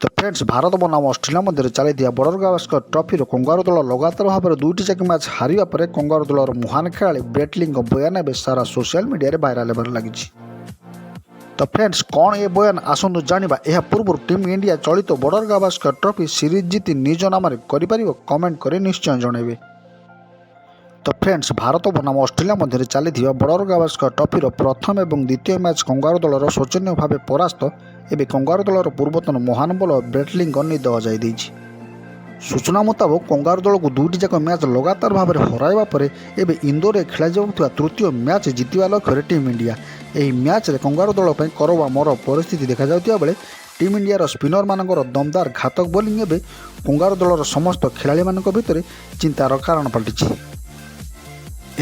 ତ ଫ୍ରେଣ୍ଡସ୍, ଭାରତ ବନାମ ଅଷ୍ଟ୍ରେଲିଆ ମଧ୍ୟରେ ଚାଲିଥିବା ବର୍ଡର ଗାଭାସ୍କର ଟ୍ରଫିର କଙ୍ଗାରୁ ଦଳ ଲଗାତାର ଭାବରେ ଦୁଇଟି ଯାକ ମ୍ୟାଚ୍ ହାରିବା ପରେ କଙ୍ଗାରୁ ଦଳର ମହାନ ଖେଳାଳି ବ୍ରେଟଲିଙ୍କ ବୟାନ ଏବେ ସାରା ସୋସିଆଲ ମିଡ଼ିଆରେ ଭାଇରାଲ ହେବାରେ ଲାଗିଛି। ତ ଫ୍ରେଣ୍ଡସ୍, କ'ଣ ଏ ବୟାନ, ଆସନ୍ତୁ ଜାଣିବା। ଏହା ପୂର୍ବରୁ ଟିମ୍ ଇଣ୍ଡିଆ ଚଳିତ ବର୍ଡର ଗାଭାସ୍କର ଟ୍ରଫି ସିରିଜ୍ ଜିତି ନିଜ ନାମରେ କରିପାରିବ? କମେଣ୍ଟ କରି ନିଶ୍ଚୟ ଜଣାଇବେ। ତ ଫ୍ରେଣ୍ଡସ୍, ଭାରତ ବନାମ ଅଷ୍ଟ୍ରେଲିଆ ମଧ୍ୟରେ ଚାଲିଥିବା ବର୍ଡର ଗାଭାସ୍କର ଟ୍ରଫିର ପ୍ରଥମ ଏବଂ ଦ୍ୱିତୀୟ ମ୍ୟାଚ୍ କଙ୍ଗାରୁ ଦଳର ଶୋଚନୀୟ ଭାବେ ପରାସ୍ତ ଏବେ କଙ୍ଗାରୁ ଦଳର ପୂର୍ବତନ ମହାନ ବୋଲର ବ୍ରେଟଲିଙ୍କ ନିଦ ହଜାଇ ଦେଇଛି। ସୂଚନା ମୁତାବକ, କଙ୍ଗାରୁ ଦଳକୁ ଦୁଇଟି ଯାକ ମ୍ୟାଚ୍ ଲଗାତାର ଭାବରେ ହରାଇବା ପରେ ଏବେ ଇନ୍ଦୋରରେ ଖେଳାଯାଉଥିବା ତୃତୀୟ ମ୍ୟାଚ୍ ଜିତିବା ଲକ୍ଷ୍ୟରେ ଟିମ୍ ଇଣ୍ଡିଆ। ଏହି ମ୍ୟାଚ୍ରେ କଙ୍ଗାରୁ ଦଳ ପାଇଁ କର ବା ମର ପରିସ୍ଥିତି ଦେଖାଯାଉଥିବା ବେଳେ ଟିମ୍ ଇଣ୍ଡିଆର ସ୍ପିନରମାନଙ୍କର ଦମଦାର ଘାତକ ବୋଲିଂ ଏବେ କଙ୍ଗାରୁ ଦଳର ସମସ୍ତ ଖେଳାଳିମାନଙ୍କ ଭିତରେ ଚିନ୍ତାର କାରଣ ପାଲଟିଛି।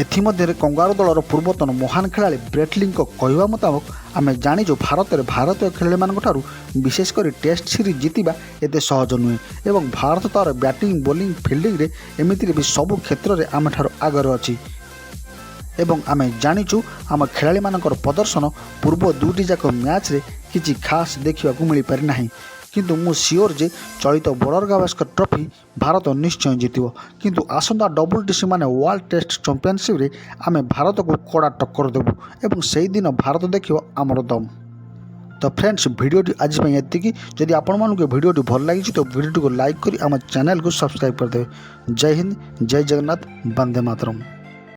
ଏଥିମଧ୍ୟରେ କଙ୍ଗାରୁ ଦଳର ପୂର୍ବତନ ମହାନ ଖେଳାଳି ବ୍ରେଟଲିଙ୍କ କହିବା ମୁତାବକ, ଆମେ ଜାଣିଛୁ, ଭାରତରେ ଭାରତୀୟ ଖେଳାଳିମାନଙ୍କ ଠାରୁ ବିଶେଷ କରି ଟେଷ୍ଟ ସିରିଜ୍ ଜିତିବା ଏତେ ସହଜ ନୁହେଁ ଏବଂ ଭାରତ ତା'ର ବ୍ୟାଟିଂ, ବୋଲିଂ, ଫିଲ୍ଡିଂରେ ଏମିତିରେ ବି ସବୁ କ୍ଷେତ୍ରରେ ଆମଠାରୁ ଆଗରେ ଅଛି ଏବଂ ଆମେ ଜାଣିଛୁ, ଆମ ଖେଳାଳିମାନଙ୍କର ପ୍ରଦର୍ଶନ ପୂର୍ବ ଦୁଇଟି ଯାକ ମ୍ୟାଚ୍ରେ କିଛି ଖାସ୍ ଦେଖିବାକୁ ମିଳିପାରି ନାହିଁ। କିନ୍ତୁ ମୁଁ ସିଓର ଯେ ଚଳିତ ବର୍ଡର ଗାଭାସ୍କର ଟ୍ରଫି ଭାରତ ନିଶ୍ଚୟ ଜିତିବ। କିନ୍ତୁ ଆସନ୍ତା ଡବ୍ଲ୍ୟୁ ଟି ସି ମାନେ ୱାର୍ଲଡ ଟେଷ୍ଟ ଚାମ୍ପିଅନସିପ୍ରେ ଆମେ ଭାରତକୁ କଡ଼ା ଟକ୍କର ଦେବୁ ଏବଂ ସେଇଦିନ ଭାରତ ଦେଖିବ ଆମର ଦମ୍। ତ ଫ୍ରେଣ୍ଡସ୍, ଭିଡ଼ିଓଟି ଆଜି ପାଇଁ ଏତିକି। ଯଦି ଆପଣମାନଙ୍କୁ ଏ ଭିଡ଼ିଓଟି ଭଲ ଲାଗିଛି, ତ ଭିଡ଼ିଓଟିକୁ ଲାଇକ୍ କରି ଆମ ଚ୍ୟାନେଲକୁ ସବସ୍କ୍ରାଇବ୍ କରିଦେବେ। ଜୟ ହିନ୍ଦ, ଜୟ ଜଗନ୍ନାଥ, ବନ୍ଦେ ମାତରମ୍।